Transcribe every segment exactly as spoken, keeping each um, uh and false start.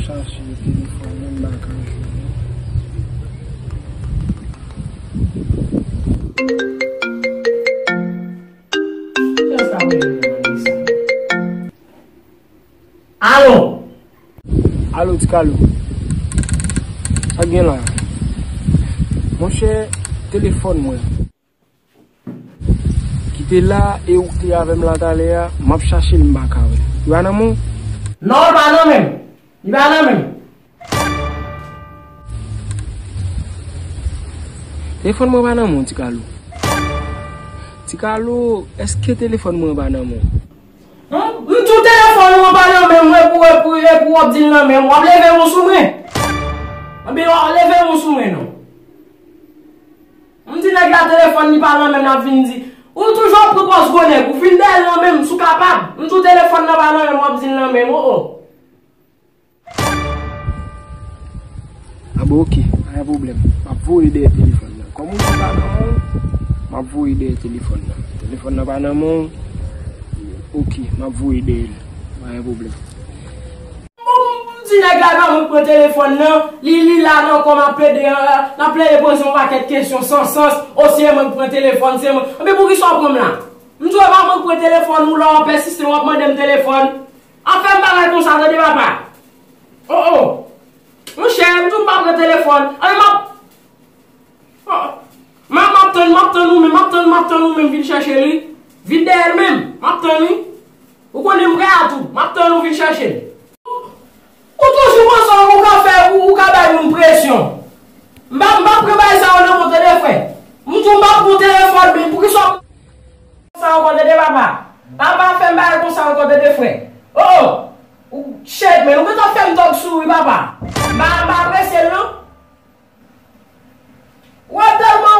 Chache telefòn nan, m pa ka jwenn li. Alo! Alo, Ti Kalo. Sa k gen la? Monchè, telefòn mwen ki te la e ou k te avè m la talè a, m ap chache l, m pa ka wè l. Li pa nan men w? Non, li pa nan men m. Li pa nan men m. Telefòn mwen pa nan men w, Ti Kalo. Ti Kalo, èske telefòn mwen pa nan men w? Hum, m tou telefòn ou pa nan men m, epi, epi, epi w ap di l nan men m, w ap leve yon sou mwen. Anben, w ap leve yon sou mwen, non. M di nèg la telefòn li pa nan men l, l ap vin di. Ou toujou ap pran pòz gwo nèg, ou vin dèyè l nan men m, si w kapab. M di w telefòn nan pa nan men m, w ap di l nan men m, o, o. A bon, oke, pa gen pwoblèm. M ap voye dèyè telefòn nan. Kòm ou di pa nan men w, m ap voye dèyè telefòn nan. Telefòn nan pa nan men w, oke, m ap voye dèyè l. Pa gen pwoblèm. M di nèg la ban mwen pran telefòn nan, li, li la nan kò m ap plede, l ap plede poze yon pakèt kesyon san sans, o se mwen k pran telefòn, se mwen. Anben poukisa w pran m la? M di w e pa mwen k pran telefòn ou, lè w ap pèsiste w ap mande m telefòn. Ap fè m bagay konsa tande papa. O, o. Monchè, m di w m pa pran telefòn. Anben m ap M ap, m ap tann, m ap tann ou menm, m ap tann, m ap tann ou menm vin chèche li. Vin dèyè l menm, m ap tann li. Ou konnen m prè a tou, m ap tann ou vin chèche l. Ou toujou panse ou ka fè, ou, ou ka bay moun presyon. M pa, m pa pran bagay sa yo nan men w tande frè. M di w m pa pran telefòn menm, poukisa w sa ankò tande papa. Papa fè m bagay konsa ankò tande frè. O, o. Ou shit, men ou gentan fè m tòg sou wi papa. M pa, m pa apresye l non. Ou wè tèlman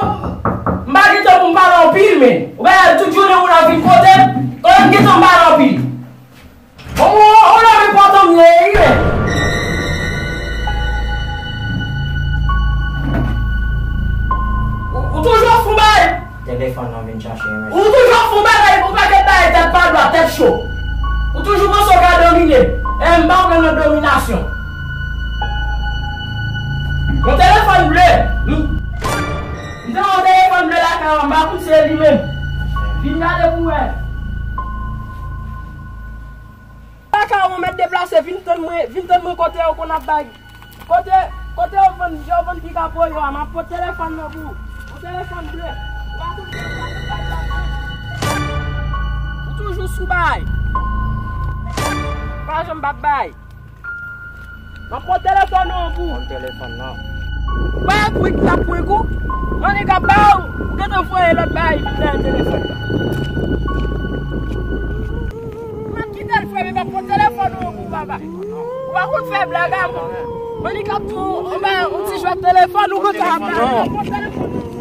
m pa gen tan pou m pale anpil, men. Ou wè tout jounen ou la vin kote m. Kote m gen tan m pale anpil. Bon, ou, ou, ou lòm enpòtan m ye, wi, men. Ou, ou toujou ap fon bagay. Telefòn nan vin chache mwen. Ou toujou ap fon bagay, ou pakèt bagay tèt pa dwat, tèt cho. Ou toujou panse w ka domine m. E m pa kwè nan dominasyon. Yon telefòn ble. M, m te yon telefòn ble lakay ou, m pa konn se li menm. Vin gade pou wè. Lakay ou mèt deplase, vin tann mwen, vin tann mwen kote yo konn ap bay. Kote, kote yo vann, yo vann pikapo yo a, m ap pot telefòn nan pou ou. Yon telefòn ble. Ou pa konn telefòn ou pa t ap bay. Ou toujou sou bay. Pa janm p ap bay. M ap pot telefòn nan pou ou. Konn telefòn nan. Ou pa wè prank la prank ou? Mwen li ka ba ou, ou gentan voye lòt bagay vin dèyè telefòn nan. M ap kite l frè, men m ap pot telefòn nan pou ou papa. Ou pa konn fè blag a mwen. Mwen li k ap di w, yon ti jwèt telefòn, ou kontan ap gade, ou kontan telefòn.